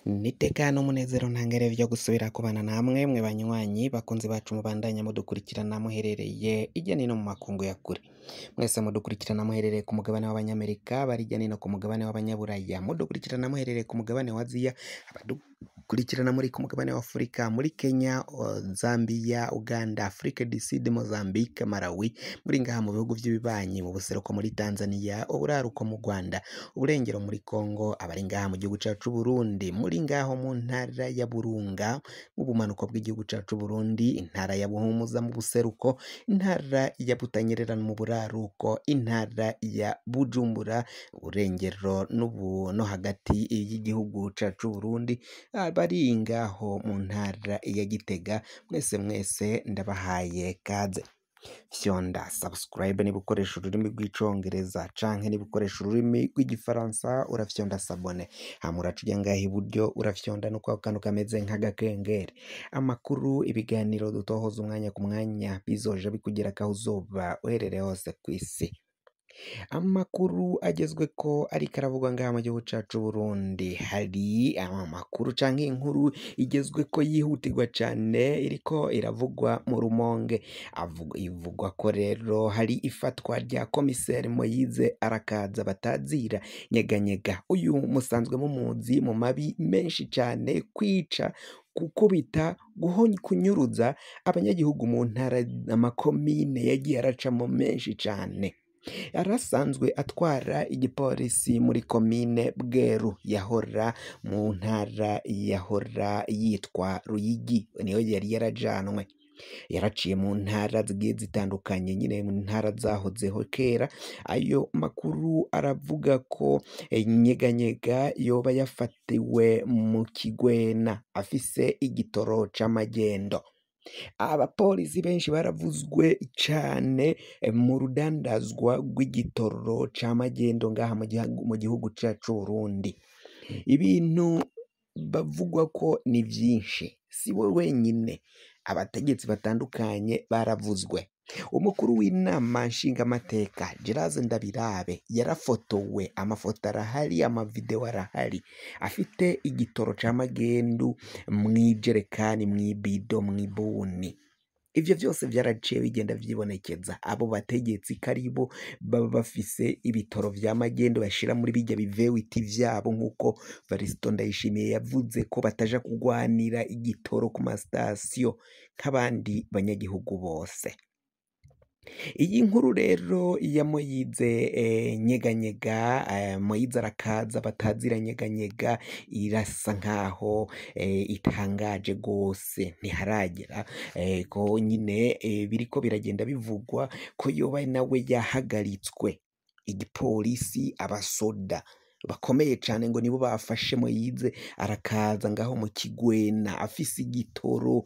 N'iteka n'umunezero ntangere vyo gusubira kubana namwe mwe banywanyi bakunzi bacu mubandanya mudukurikirana muherereye irya nino mu makungu ya kure. Mwese mudukurikirana muherereye ku mugabane w'abanyamerika, bari irya nino ku mugabane w'abanyaburaya, mudukurikirana muherereye ku mugabane wa Aziya, abadukurikirana muri ku mugabane wa Afurika, muri Kenya, Zambia, Uganda, Afrique du Sud, Mozambique, Malawi, muri ngaha mu bihugu vy'ibibanyi, mu buseruko muri Tanzania, uburaruko mu Rwanda, uburengero muri Congo, abari ngaha mu gihugu cacu c'Uburundi, muri ngaho mu ntara ya Burunga, mu bumanuko bw'igihugu cacu c'Uburundi, intara ya Buhumuza mu buseruko, intara ya Butanyerera mu buraruko, intara ya Bujumbura, uburengero n'ubu no hagati y'igihugu cacu c'Uburundi, abari ngaho mu ntara ya Gitega, mwese mwese ndabahaye kaze. Fyonda subscribe niba ukoresha ururimi rw'icongereza canke niba ukoresha ururimi rw'igifaransa urafyonda s'abonner, hama uraca uja ngaha iburyo urafyonda no kwako kantu kameze nk'agakengeri. Amakuru, ibiganiro dutohoza umwanya ku mwanya bizoja bikugerako aho uzoba uherereye hose kw'isi. Amakuru agezweko ariko aravugwa ngaha mu gihugu cacu c'Uburundi, hari amakuru canke inkuru igezweko yihutirwa cane iriko iravugwa mu Rumonge, ivugwa ko rero hari ifatwa rya komiseri Moyize Arakaza batazira Nyeganyega. Uyu musanzwe mumuzi mu mabi menshi cane, kwica, gukubita, kunyuruza abanyagihugu mu ntara, amakomine yagiye aracamo menshi cane. Yarasanzwe atwara igipolisi muri komine Bweru, yahora mu ntara yahora yitwa Ruyigi, niyo yari yarajanwe. Yaraciye mu ntara zigiye zitandukanye nyine mu ntara zahozeho kera. Ayo makuru aravuga ko Nyeganyega yoba yafatiwe mu Kigwena afise igitoro c'amagendo. Abapolisi benshi baravuzwe cane mu rudandazwa rw'igitoro c'amagendo ngaha mu gihugu cacu c'Uburundi. Ibintu bavugwa ko ni vyinshi, si we wenyine, abategetsi batandukanye baravuzwe. Umukuru w'inama nshingamateka Gerard Ndabirabe yarafotowe, amafoto arahari, amavideo arahari, afite igitoro c'amagendu mw'ijerekani, mw'ibido, mw'ibuni. Ivyo vyose vyaraciye bigenda vyibonekeza, abo bategetsi ko aribo baba bafise ibitoro vya magendo bashira muri birya bivewiti vyabo, nk'uko Varisito Ndayishimiye yavuze ko bataja kugwanira igitoro ku masitasiyo nk'abandi banyagihugu bose. Iyi nkuru rero ya Moyize Nyeganyega, Moyize Arakaza batazira Nyeganyega, irasa nkaho itangaje gose, ntiharagera ko nyine biriko biragenda bivugwa ko yoba nawe yahagaritswe. Igipolisi, abasoda bakomeye cane ngo nibo bafashe Moyize Arakaza ngaho mu Kigwena afise igitoro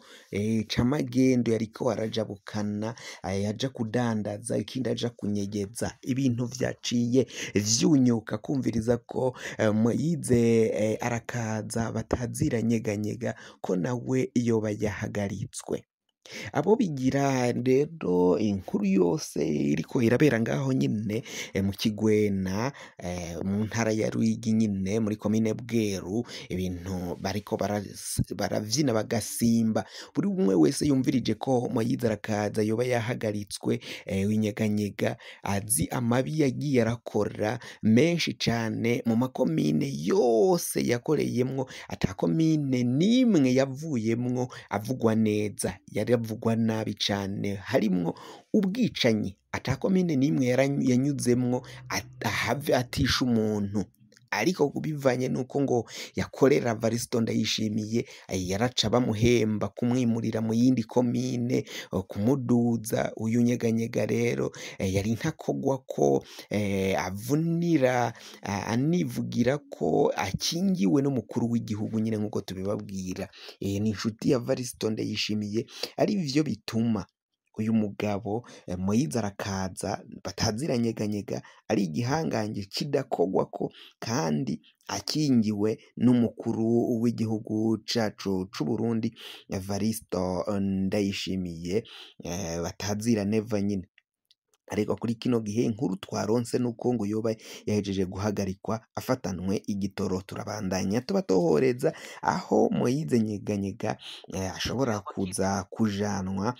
c'amagendo yariko arajabukana, aja kudandaza ikindi aja kunyegeza. Ibintu vyaciye vyunyuka kumviriza ko Moyize Arakaza batazira Nyeganyega ko nawe yoba yahagaritswe. Abo bigira rero inkuru yose iriko irabera ngaho nyine mu Kigwena, mu ntara ya Ruyigi nyine muri komine Bweru, ibintu bariko baravyina bagasimba, buri umwe wese yumvirije ko Moyize Arakaza yoba yahagaritswe, Nyeganyega azi amabi yagiye arakora menshi cane mu makomine yose yakoreyemwo, ata komine n'imwe yavuyemwo avugwa neza, yari avugwa nabi cane, harimwo ubwicanyi, ata komine n'imwe yanyuzemwo ahave atisha umuntu. Ariko bivanye nuko ngo yakorera Varisito Ndayishimiye, yaraca bamuhemba kumwimurira mu yindi komine, kumuduza. Uyu Nyeganyega rero yari ntakogwa ko avunira, anivugira ko akingiwe n'umukuru w'igihugu nyine nk'uko tubibabwira. Ni inshuti ya Varisito Ndayishimiye, arivyo bituma uyu mugabo Moyize Arakaza batazira Nyeganyega ari igihangange kidakogwako kandi akingiwe n'umukuru w'igihugu cacu c'Uburundi Varisito Ndayishimiye, batazira Neva nyine. Ariko kuri kino gihe inkuru twaronse nuko ngo yoba yahejeje guhagarikwa afatanwe igitoro. Turabandanya tubatohoreza aho Moise Nyeganyega ashobora kuza kujanwa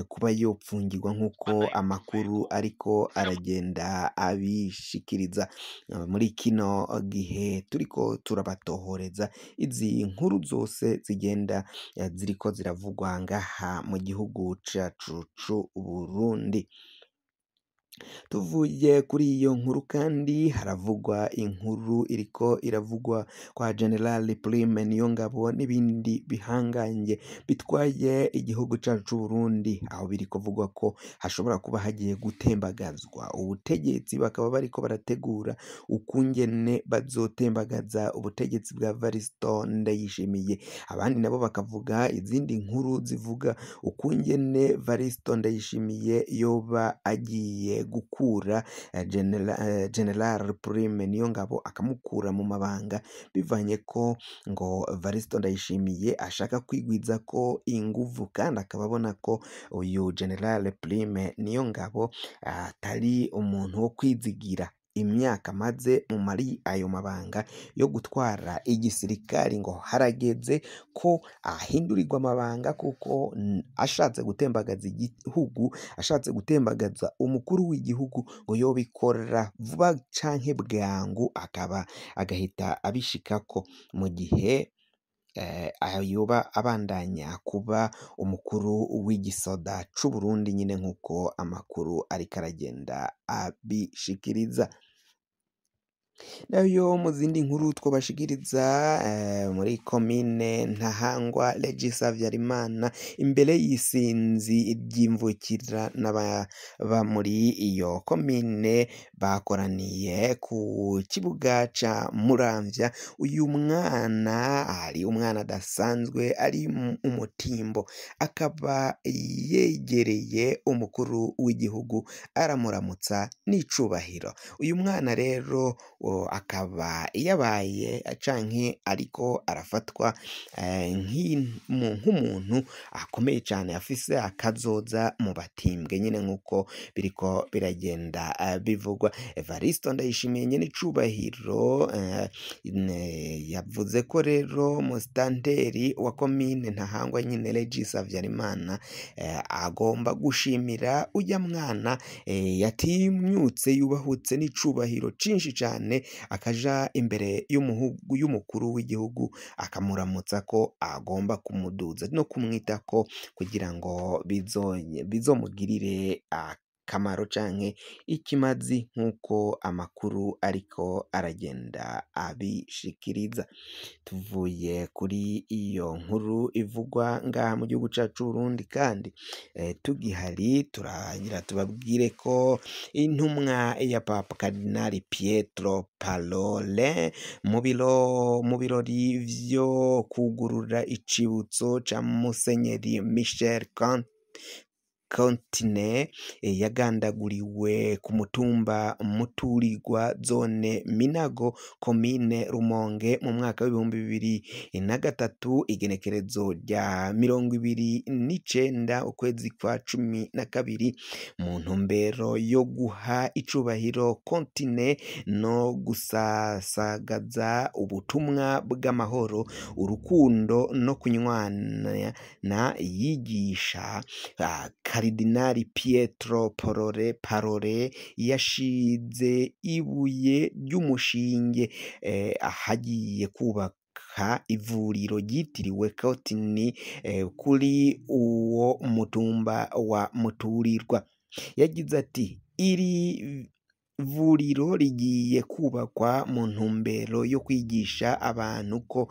kuba yopfungirwa nk'uko amakuru ariko aragenda abishikiriza. Muri kino gihe turiko turabatohoreza izi nkuru zose zigenda ziriko ziravugwa ngaha mu gihugu cacu c'Uburundi. Tuvuye kuri iyo nkuru kandi haravugwa inkuru iriko iravugwa kwa General Prime Niyongabo n'ibindi bihangange bitwaye igihugu cacu c'Uburundi, aho biri kuvugwa ko hashobora kuba hagiye gutembagazwa ubutegetsi, bakaba bariko barategura ukungene bazotembagaza ubutegetsi bwa Variston Ndayishimiye. Abandi nabo bakavuga izindi nkuru zivuga ukungene Variston Ndayishimiye yoba agiye gukura General Prime Niyongabo akamukura mu mabanga, bivanye ko ngo Variston Ndayishimiye ashaka kwigwiza ko inguvu, kandi akaba abona ko uyu General Prime Niyongabo atari umuntu wo kwizigira. Imyaka amaze mu mari ayo mabanga yo gutwara igisirikari, ngo harageze ko ahindurirwa amabanga, kuko ashatse gutembagaza igihugu, ashatse gutembagaza umukuru w'igihugu ngo yobikora vuba canke bwangu, akaba agahita abishikako mu gihe yoba abandanya kuba umukuru w'igisoda c'Uburundi nyine nk'uko amakuru ariko aragenda abishikiriza. Nayo mu zindi nkuru twobashikiriza muri komine Ntahangwa, Regis Havyarimana imbere y'isinzi ry'imvukira n'ababa muri iyo komine bakoraniye ku kibuga ca Muramvya. Uyu mwana ari umwana adasanzwe, ari umutimbo, akaba yegereye umukuru w'igihugu aramuramutsa n'icubahiro. Uyu mwana rero akaba yabaye canke ariko arafatwa nk'umuntu akomeye cane, afise akazoza mu batimbwe nyine nk'uko biriko biragenda bivugwa. Evaristo Ndayishimiye nyene icubahiro yavuze ko rero musitanteri wa komine Ntahangwa nyine Regis Havyarimana agomba gushimira urya mwana yatinyutse yubahutse n'icubahiro cinshi cane, akaja imbere y'umukuru w'igihugu akamuramutsa, ko agomba kumuduza no kumwitako kugira ngo bizomugirire akamaro canke ikimazi nk'uko amakuru ariko aragenda abishikiriza. Tuvuye kuri iyo nkuru ivugwa ngaha mu gihugu cacu c'Uburundi, kandi tugihari turagira tubabwire ko intumwa ya Papa Karidinali Pietro Parolin mu birori vyo kwugurura icibutso ca Musenyeri Michel Contine yagandaguriwe ku mutumba Muturirwa, zone Minago, komine Rumonge mu mwaka w'2003, igenekerezo rya 29 ukwezi kwa 12, mu ntumbero yo guha icubahiro Contine no gusasagaza ubutumwa bw'amahoro, urukundo no kunywana yigisha. Karidinali Pietro Parolin yashize ibuye ry'umushinge ahagiye kubaka ivuriro ryitiriwe Contine kuri uwo mutumba wa Muturirwa. Yagize ati: iri vuriro rigiye kubakwa mu ntumbero yo kwigisha abantu ko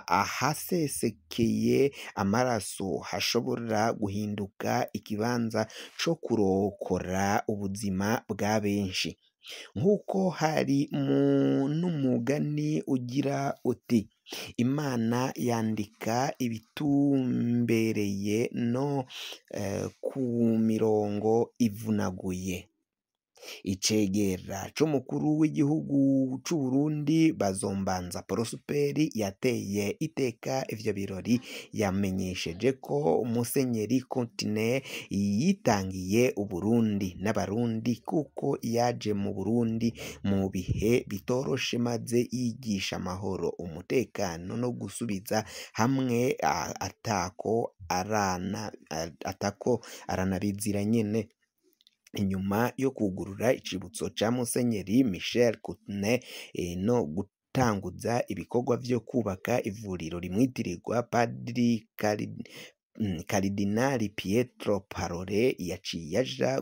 ahasesekeye amaraso hashobora guhinduka ikibanza co kurokora ubuzima bwa benshi, nk'uko hari n'umugani ugira uti: Imana yandika ibitumbereye no ku mirongo ivunaguye. Icegera c'umukuru w'igihugu c'Uburundi Bazombanza Prosperi yateye iteka ivyo birori, yamenyesheje ko Musenyeri Kutine yitangiye Uburundi n'Abarundi kuko yaje mu Burundi mu bihe bitoroshe maze yigisha amahoro, umutekano no gusubiza hamwe atako aranabizira nyene. Inyuma yo kugurura icibutso ca Musenyeri Michel Kutine no gutanguza ibikorwa vyo kubaka ivuriro rimwitirirwa, Padiri Karidinali Pietro Parolin yaciye aja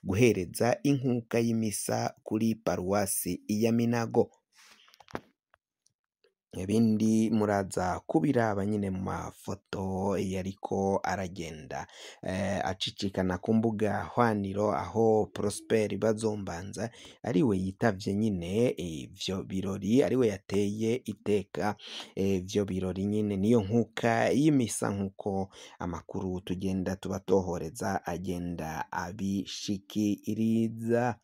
guhereza inkuka y'imisa kuri paruwasi ya Minago. Ibindi muraza kubiraba nyine mu mafoto yariko aragenda acicikana ku mbuga hwaniro, aho Prosper Bazombanza ariwe yitavye nyine ivyo birori, ariwe yateye iteka ivyo birori nyine, niyo nkuka y'imisa nkuko amakuru tugenda tubatohoreza agenda abishikiriza.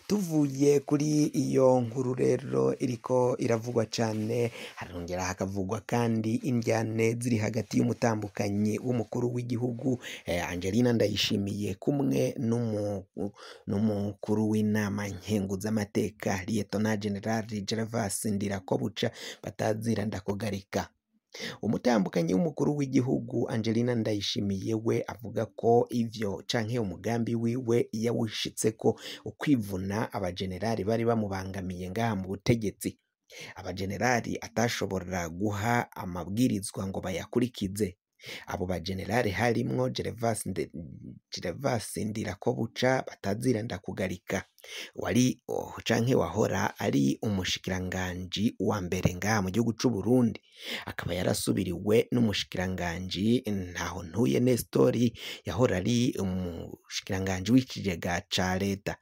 Tuvuye kuri iyo nkuru rero iriko iravugwa cane, harongera hakavugwa kandi indyane ziri hagati y'umutambukanyi w'umukuru w'igihugu Angelina Ndayishimiye kumwe n'umukuru w'inama nkenguzamateka Liyetona Generali Gervas Ndirakobuca batazira Ndakugarika. Umutambukanyi w'umukuru w'igihugu Angelina Ndayishimiye we avuga ko ivyo canke umugambi wiwe yawushitseko ukwivuna abajenerali bari bamubangamiye ngaha mu butegetsi, abajenerali atashobora guha amabwirizwa ngo bayakurikize. Abo bajenerali harimwo Gervas Ndirakobuca batazira Ndakugarika wari canke wahora ari umushikiranganji wa mbere ngaha mu gihugu c'Uburundi, akaba yarasubiriwe n'umushikiranganji Ntahontuye Nestori yahora ari umushikiranganji w'ikigega ca leta.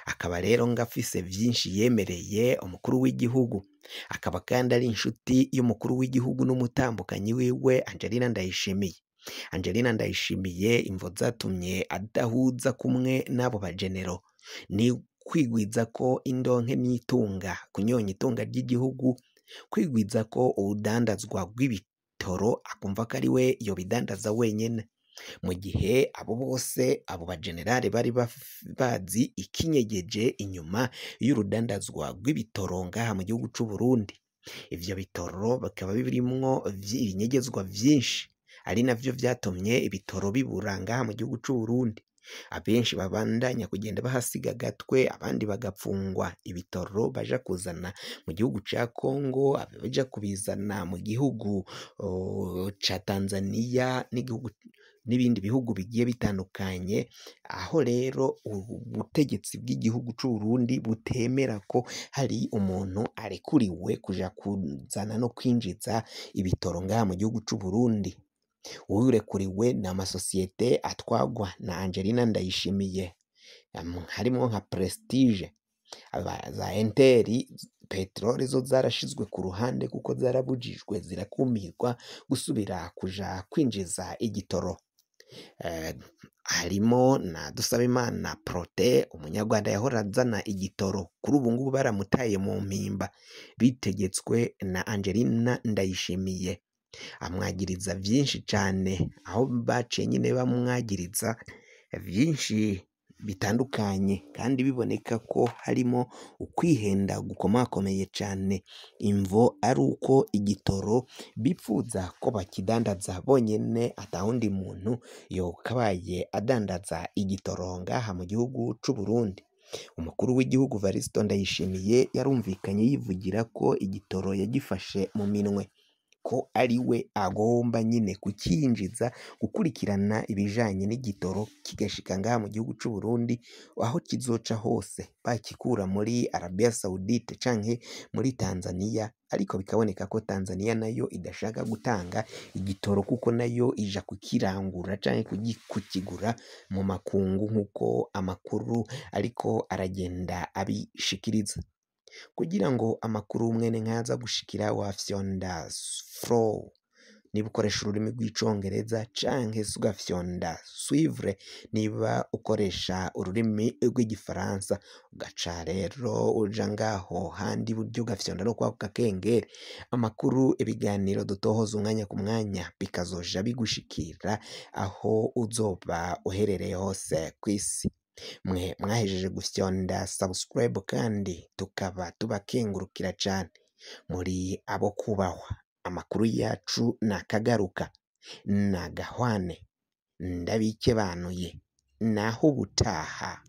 Akaba rero ngafise vyinshi yemereye umukuru w'igihugu, akaba kandi ari inshuti y'umukuru w'igihugu n'umutambukanyi wiwe Angelina Ndayishimiye. Angelina Ndayishimiye imvo zatumye adahuza kumwe n'abo bajenero ni kwigwiza ko indonke n'itunga, kunyonya itunga ry'igihugu, kwigwiza ko ubudandazwa bw'ibitoro akumva ko ari we yobidandaza wenyene, mu gihe abo bose abo bajenerali bari bazi ikinyegeje inyuma y'urudandazwa rw'ibitoro ngaha mu gihugu c'Uburundi. Ivyo bitoro bikaba birimwo ibinyegezwa vyinshi, ari navyo vyatumye ibitoro bibura ngaha mu gihugu c'Uburundi. Abenshi babandanya kugenda bahasiga agatwe, abandi bagapfungwa. Ibitoro baja kuzana mu gihugu ca Kongo, abaja kubizana mu gihugu ca Tanzania n'igihugu n'ibindi bihugu bigiye bitandukanye, aho rero ubutegetsi bw'igihugu c'Uburundi butemera ko hari umuntu arekuriwe kuja kuzana no kwinjiza ibitoro ngaha mu gihugu c'Uburundi. Uwurekuriwe ni amasosiyete atwagwa na Angelina Ndayishimiye, harimwo nka Prestige, za Enteri. Peteroli zo zarashizwe ku ruhande kuko zarabujijwe zirakumirwa gusubira kuja kwinjiza igitoro. Harimo na Dusabimana Protais, umunyarwanda yahora azana igitoro, kuri ubu ngubu baramutaye mu mpimba bitegetswe na Angelina Ndayishimiye. Amwagiriza vyinshi cane, aho baciye nyine bamwagiriza vyinshi bitandukanye, kandi biboneka ko harimo ukwihenda gukomakomeye cane. Imvo ari uko igitoro bipfuza ko bakidandaza bonyene, atawundi muntu yokabaye adandaza igitoro ngaha mu gihugu c'Uburundi. Umukuru w'igihugu Varisito Ndayishimiye yarumvikanye yivugira ko igitoro yagifashe mu minwe, ko ari we agomba nyine kukinjiza, gukurikirana ibijanye n'igitoro kigashika ngaha mu gihugu c'Uburundi, aho kizoca hose bakikura muri Arabia Saudite canke muri Tanzania, ariko bikaboneka ko Tanzania nayo idashaka gutanga igitoro kuko nayo ija kukirangura canke kukigura mu makungu nk'uko amakuru ariko aragenda abishikiriza. Kugira ngo amakuru mwene nkaza gushikira wafyonda follow. niba ukoresha ururimi rw'icongereza, canke se ugafyonda suivre niba ukoresha ururimi rw'igifaransa, ugaca rero uja ngaho handi iburyo ugafyonda no kwako gakengeri, amakuru, ibiganiro dutohoza umwanya ku mwanya bikazoja bigushikira aho uzoba uherereye hose kw'isi. Mwe mwahejeje gufyonda subscribe kandi tukaba tubakengurukira cane, muri abo kubahwa. Amakuru yacu nakagaruka, nagahwane, ndabikebanuye, naho ubutaha.